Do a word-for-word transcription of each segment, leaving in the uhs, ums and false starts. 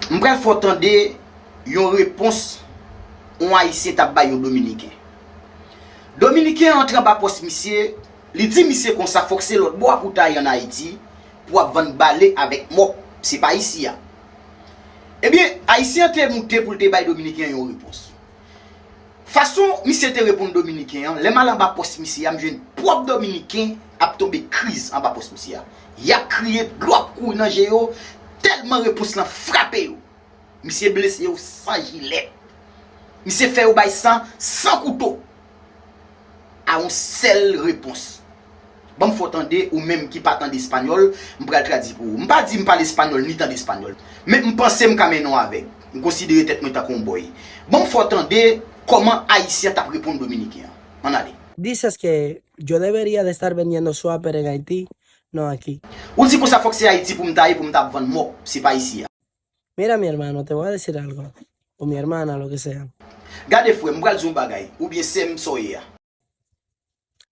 M pral fè w tande yon repons yon Ayisyen t ap bay yon Dominiken. Dominiken an antre anba pòs misye, li di misye konsa fòk se lòt bò a pou w ta ye ann Ayiti pou w ap vann bale avèk mòp, se pa isi a. Ebyen, Ayisyen an te moute pou l te bay Dominiken an yon repons. Fason misye te reponn Dominiken an, lè m al anba pòs misye a, m jwenn pwòp Dominiken ap tonbe kriz anba pòs misye a. Y ap kriye, dlo ap kouri nan je yo, tèlman repons lan frape yo. Misye blese yo san jilèt. Misye fè yo bay san, san kouto. A yon sèl repons. Ban m fè w tande, ou menm ki pa tande espanyòl, m pral tradui pou ou. M pa di m pale espanyòl ni tande espanyòl, men m panse m ka mennen w avèg. M konsidere tèt mwen tankou yon bòy. Ban m fè w tande kòman Ayisyen t ap reponn Dominiken an. Ann ale. Dices que yo debería de estar vendiendo suéter en Haití, no aquí. Ou di konsa fòk se Ayiti pou m ta ye pou m ta ap vann mòp, se pa isi a. Mira, mi hermano, te voy a decir algo, o mi hermana, lo que sea. Gade frè m, m pral di w yon bagay, oubyen sè m, sa w ye a.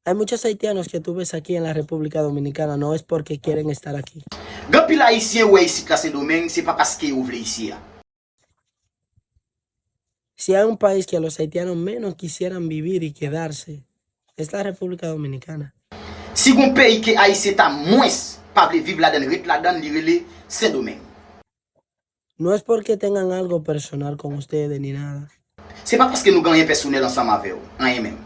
Hay muchos haitianos que tú ves aquí en la República Dominicana no es porque quieren estar aquí. Gen anpil Ayisyen ou wè isit la Sendomeng, se pa paske yo vle isi a. Si hay un país que los haitianos menos quisieran vivir y quedarse, es la República Dominicana. Si gon peyi ke Ayisyen ta mwens pa vle viv ladann, ret ladann, li rele Sendomeng. No es porque tengan algo personal con ustedes ni nada. Se pa paske nou gen anyen pèsonèl ansanm avè w, anyen menm.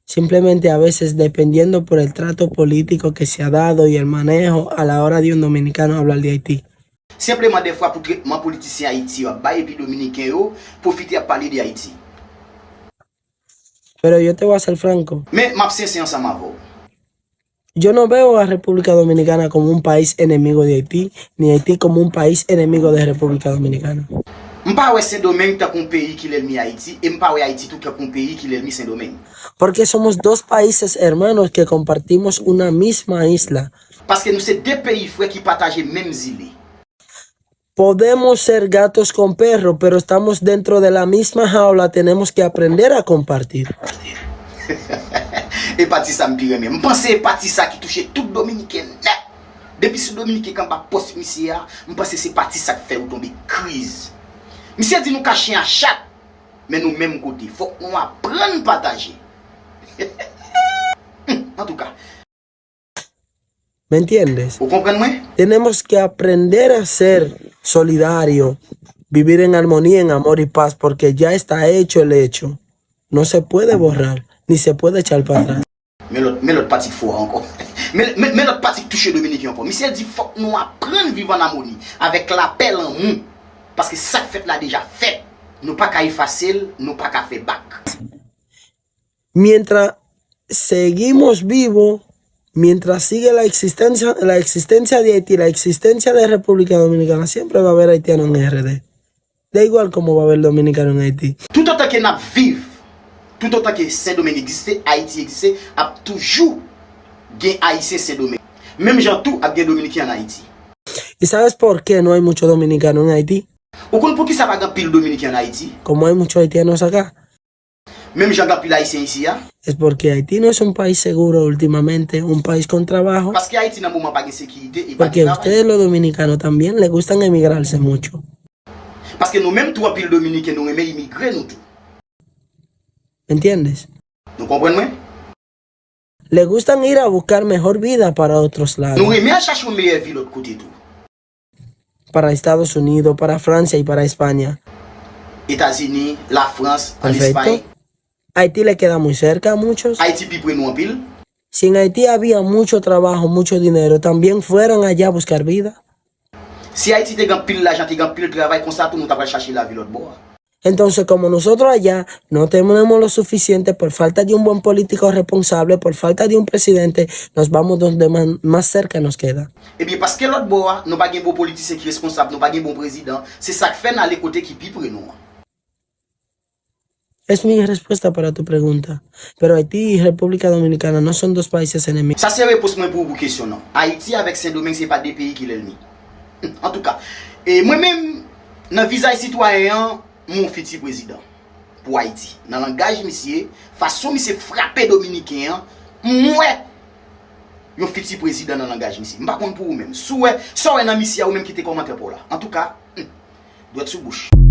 Simplemente a veces dependiendo por el trato político que se ha dado y el manejo a la hora de un dominicano hablar de Haití. Senpleman dèfwa pou tretman politisyen Ayiti yo ap bay epi Dominiken yo pwofite ap pale de Ayiti. Pero yo te voy a ser franco. Men m ap sensè ansanm avè w. Yo no veo a República Dominicana como un país enemigo de Haití, ni Haití como un país enemigo de República Dominicana. M pa wè Sendomeng tankou yon peyi ki lènmi Ayiti, e m pa wè Ayiti tou tankou yon peyi ki lènmi Sendomeng. Porque somos dos países hermanos que compartimos una misma isla. Paske nou se de peyi frè ki pataje menm zile. Podemos ser gatos con perro, pero estamos dentro de la misma jaula, tenemos que aprender a compartir. E pati sa m pi renmen. M panse e pati sa ki touche tout Dominiken nèt. Depi sou Dominiken k anba pòs misye a, m panse se pati sa k fè yo tonbe kriz. Misye di nou ka chen a chat, men nou menm kote. Fòk nou aprann pataje. Antouka. ¿Me entiendes? Ou konprann mwen? Tenemos que aprender a ser solidario, vivir en armonía, en amor y paz, porque ya está hecho el hecho. No se puede borrar, ni se puede echar para atrás. Men lòt, men lòt pati k fò a ankò. Men, men, men lòt pati k touche Dominiken ankò. Misye di fòk nou aprann viv an amoni, avèk lapè, lanmou. Paske sa k fèt la deja fèt. Nou pa ka efase l, nou pa ka fè bak. Mientras seguimos vivos, mientras sigue la existencia, la existencia de Haití, la existencia de República Dominicana, siempre va a haber haitiano en R D. Da igual cómo va a haber dominicano en Haití. Toutotan ke n ap viv, toutotan ke Sendomeng egziste, Ayiti egziste, ap toujou gen Ayisyen Sendomeng. Menm jan tou ap gen Dominiken ann Ayiti. ¿Y sabes por qué no hay mucho dominicano en Haití? Ou konn poukisa pa gen anpil Dominiken ann Ayiti? Como hay muchos haitianos acá. Menm jan gen anpil Ayisyen isi a. Es porque Haití no es un país seguro últimamente, un país con trabajo. Paske Ayiti nan moman pa gen sekirite e pa gen travay. Porque ustedes los dominicanos también les gustan emigrarse mucho. Paske nou menm tou anpil Dominiken nou renmen imigre nou tou. ¿Me entiendes? Nou konprann mwen? Le gustan ir a buscar mejor vida para otros lados. Nou renmen al chache yon meyè vi lòt kote tou. Para Estados Unidos, para Francia y para España. Etazini, Lafrans, ann Espay. Perfecto. Haití le queda muy cerca a muchos. Ayiti pi pre nou anpil. Si en Haití había mucho trabajo, mucho dinero, también fueran allá a buscar vida. Si Ayiti te gen anpil lajan, te gen anpil travay, konsa tou nou ta pral chache lavi lòt bò a. Entonces, como nosotros allá no tenemos lo suficiente por falta de un buen político responsable, por falta de un presidente, nos vamos donde más, más cerca nos queda. Ebyen, paske lòt bò a, nou pa gen bon politisyen ki responsab, nou pa gen bon prezidan, se sa k fè n ale kote ki pi pre nou an. Es mi respuesta para tu pregunta. Pero Haití y República Dominicana no son dos países enemigos. Sa se repons mwen pou ou pou kesyon nan. Ayiti avèk Sendomeng se pa de peyi ki lènmi. Antouka, e mwen menm, nan vizaj sitwayen an, m yon fiti prezidan pou Ayiti. Nan langaj misye, fason misye frape Dominiken an, m wè yon fiti prezidan nan langaj misye. M pa konn pou ou menm. Si w wè, sa w wè nan misye a, ou menm kite kòmantè pa w la. Antouka, hmm. Dwèt sou bouch.